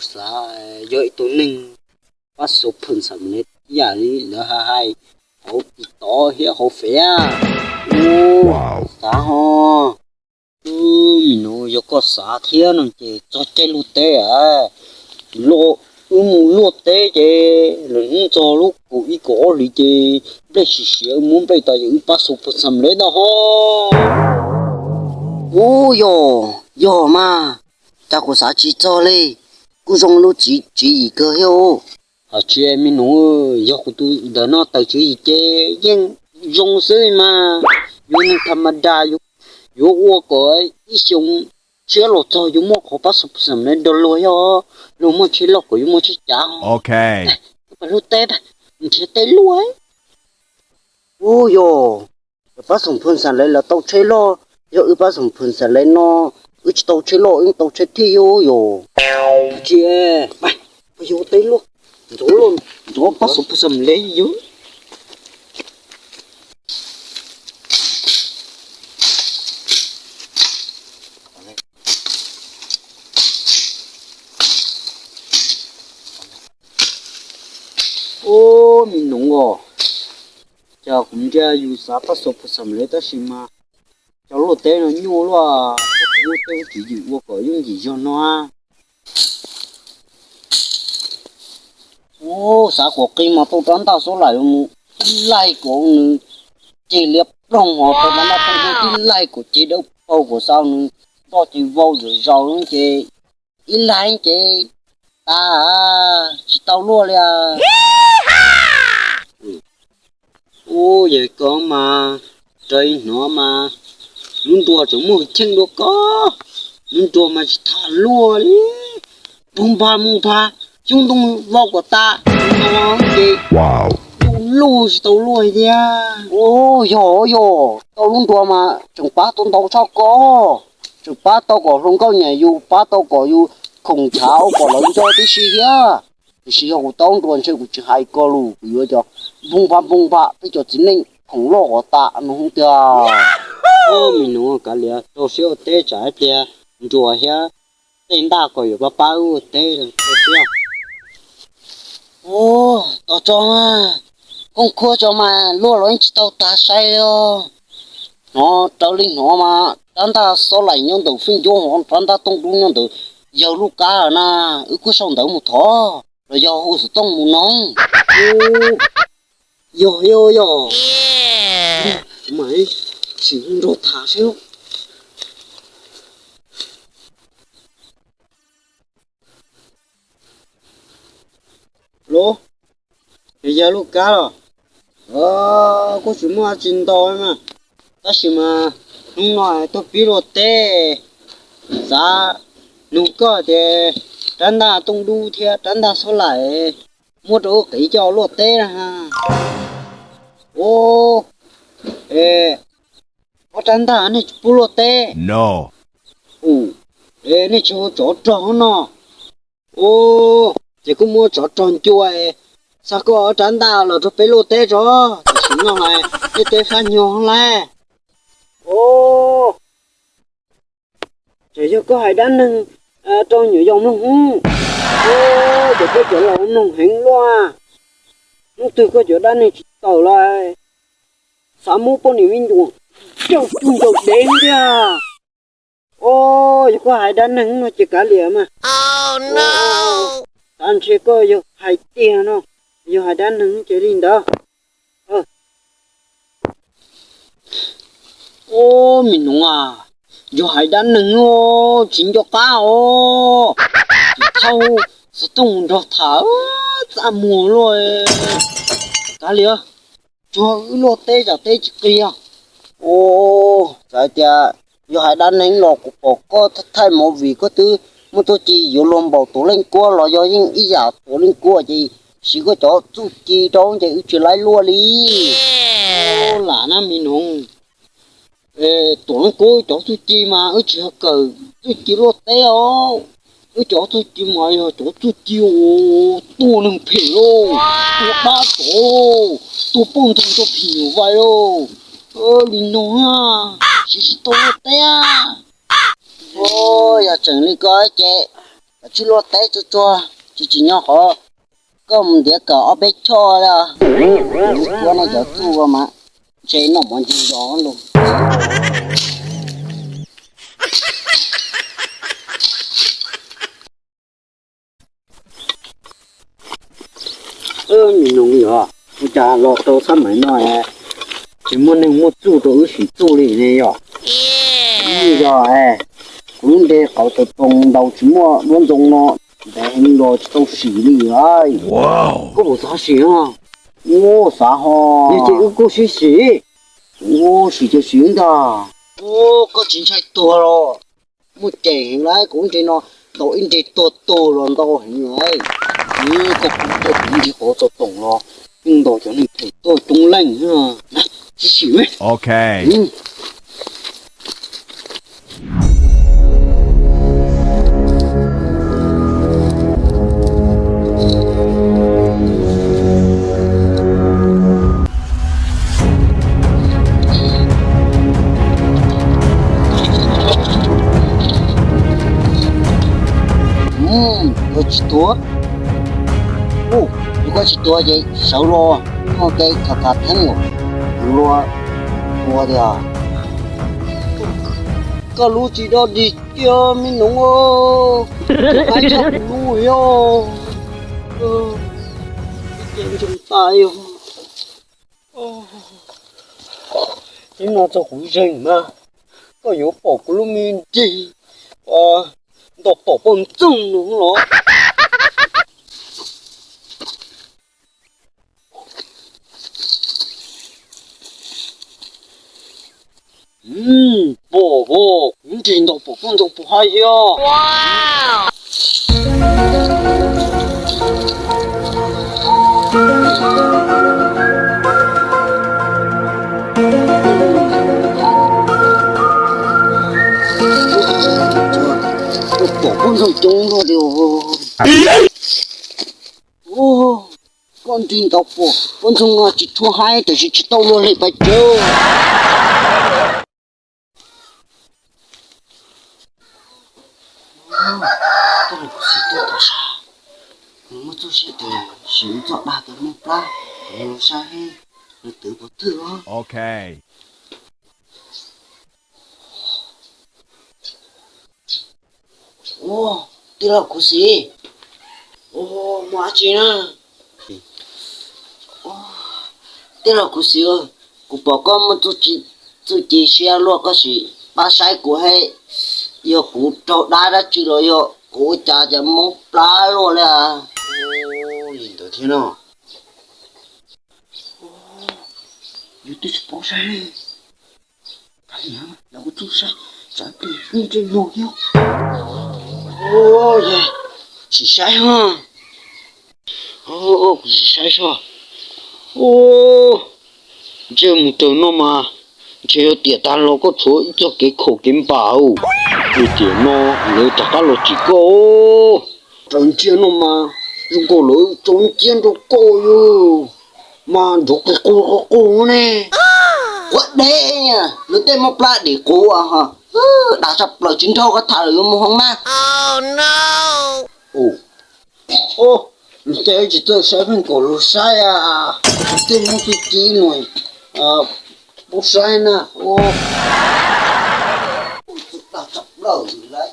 Xav yog ib tug neeg pab xu phwm xam ne ib yam li lawv hais hauv TikTok thiab hauv Fev. Ua, xav ho, wb me nus yog koj xav thiab no ces txog caij luaj teb a, los wb mus luaj teb ces lwm hnub txog lub kaum ib kaum ob hlis ces nplej siav siav muab nplej tas ces wb pab xu phwm xam le ntag ho. Ub, yog, yog mas, cas kuv xav tsis txog li, kuj zoo lub tswv yim kawg thiab. Hos tsis me nus, yog kuv tus ntawm no tawm tswv yim ces yeej zoo xwb mas, yuav neeg tham ma das yuav ua kom ib xyoo tshiab los txog yuav muaj qhov pab xu phwm xam le nrog luag thiab, luag muaj tsheb loj kom yuav muaj tsheb cav. Pab luaj teb, nrhiav teb luaj. Ub, yog, pab xu phwm xam le lawv tau tsheb loj, yog wb pab xu phwm xam le no wb tsis tau tsheb loj wb tau tsheb thij yus yog. Tsis, pab yuav teb luaj, ntxuav pab xu phwm xam le yus. Ub, me nus os, cas kuv ntsia yus xav pab xu phwm xam le tab sis mas cov luaj teb no nyuaj luaj, tej ub tswv yim ua kom yooj yim zog no. Ub, xav kom qi mas tau rab ntaj xob laim mus tib laig kom nws ceg liab ploog hos tau rab ntaj ploog tib laig kom ceg dawb paug kom xav nws ntoj ces vau zom zaws ces ib laig ces tas, tsis tau luaj li. Ub, yog koj mas, raws li hnov mas lub nruas tseem muaj cheej dua koj, lub nruas mas tsis tham luaj li, npog npag npog npag, xyoob ntoo vau kom tas no ces luj luj tsis tau luaj thiab. Ub, yog yog, koj lub nruas mas tseem pab tau ntau tshaj koj, tseem pab tau kom hluas nkauj nyiam yus, pab tau kom yus khoom ntshav ua kom lawv nco tib si thiab. Tiam sis yog kuv tau nruas ntshe kuv tsis hais koj lus, kuv yuav cov npog npag npog npag peb cov txiv neej khoom loj qhov tas no hwv tiag. Ub, me nus, kav liam, rau siab ua teb tsam ib pliag nruas thiab tej ntaj kom yuav pab pab wb ua teb lawm, rau siab. Ub, tos tso mas, koob khuab tso mas luaj los yeej tsis tau tag sai li os. Hnov raws li hnov mas rab ntaj xob laim nyob ntawm feej ncuab hos rab ntaj tooj dub nyob ntawm yawg lub kab na, wb kuj sau ntawv mus thov los yog hu xov tooj mus noog. Yog, yog, yog, mas sim nrog tham seb. Los, yog lub kab los, kuj tsis muaj tsis ntau mas, tab sis mas hnub no tuaj pib luaj teb, xav nug koj tias rab ntaj tooj dub thiab rab ntaj xob laim muab rau wb qiv coj luaj teb na. Ub, ob rab ntaj nej tsis pub luaj teb. Ub, nej tsis hu tsov rog no. Ub, ces kuj muab tsov rog ncua, xa koj ob rab ntaj los rau peb luaj teb tso, tam sim no hais tej teb fab nyuag lawm. Ub, ces yog koj hais dab neeg rau nyuam yaus mloog hub. Ub, ces peb cov laus mloog heev luaj. Hnub twg koj cov dab neeg tsis tawm los xav muab poj niam me nyuam coj tug ncaus dev thiab. Ub, yog koj hais dab neeg no ces kav liam mas. Xav ntshe koj yog hais tiag no, yog hais dab neeg ces li ntawd. Ub, me nus a, yog hais dab neeg no tsis nco qab os, tsis txhob xov tooj nrog tham, txaj muag luaj. Kav liam, tsuag wb luaj teb tsam teb tsis qig. Ub, txawm tias yog hais dab neeg los kuv pom koj thaij movie koj twb muaj txuj ci yuav luag npaum Tuam Leej Kuab los yog yeej ib yam Tuam Leej Kuab ces siv koj cov txuj ci rau ces wb tsis laib luaj li. Lam na me nus, Tuam Leej Kuab cov txuj ci mas wb tsis yog kawm txuj ci luaj teb os. Wb cov txuj ci mas yog cov txuj ci uas tua neeg phem lauj, tua dab tsov, tua poj ntxoog rau phim nyuj vais lauj. Li no siv tsis tau luaj teb. Yog tseem li ko ces Tsis luaj teb tsuag tsuag, tsis tsim nyog qhov koj mus ntiav kawm ob peb choj li. Kuv cuab nej cov txuj mas ntshe noj mov ncig zos lus. Me noog, yog ua cas los tau xab maim no tsis muaj neeg muaj txuj rau wb sim txuj li ne yog? Yog, kuv lub nte qauv tau toog ntaus tsis muaj duab ntxoo no, ntev heev los tsis tau sim li. Koj puas xav sim? Ua xav ho. Yog ces wb kuj sib sim. Ua sim ces sim ntag. Koj tsis ntshai tuag los? Muaj ceem heev lawm, kuv nreg no ntaus ib nreg tuag tuag los ntau heev lawm. Koj kuv nreg qauv tau toog los yeej ntaus cov neeg phem tuaj coob leej. Sib sim me. Koj tsis tuag? Yog koj tsis tuag ces sawv los, muaj kev khav khav theeb los, kuv luag ua tiag. Koj lub tsis dog dig kiag me noog, kuv lub yog, ib ce ntsoog tas yog. Ib no txog kuv zeeg mas koj yuav pom kuv lub me nrig nto pom poj ntxoog no los. Pom, kuv nrig nto pom poj ntxoog puas haib thiab. Pom poj ntxoog coob luaj li. Koj nrig nto pom poj ntxoog no tsis tshua haib tab sis tsis tau luag li pais tsev. Koj los kuv xim tuaj tom sab, nws muaj txuj siab tias sim txoj dag cov mooj plab, kuv los saib nws twv puas twg os. Ua, tij laug khuv xim, ua, muaj dab tsi na? Tij laug khuv xim, kuv pom koj muaj txuj ci siab luaj koj sim pab saib kuv thiab, yog kuv raug dab dab tsi los yog kuv ua cas cov mooj plab luaj li. Li ntawd thiab no. Yus twb tsis paub saib. Los kuv tsuj saib, tsam plig ntsej muag thiab. Sim saib ho. Kuv sim saib soj. Ntsej mus raws no mas ntshe yuav tiam tag los koj tshuav ib txoj kev khaum kev npam. Ua tiam no lawv rov qab los tsim koj. Raws ntsiab no mas zoo nkaus lawv tso nciab nrog koj yog mas nrov qis qus qus qus ne. Quav deb, lawv tej mooj plab dim qus, dag tshaj plaws tsis nrog koj tham lawm yuav mus hoob na. Lawv tej tsis txawj saib pheej kom luag saib, tej muaj txuj ci no paub saib na. Dag tshaj plaws lawm.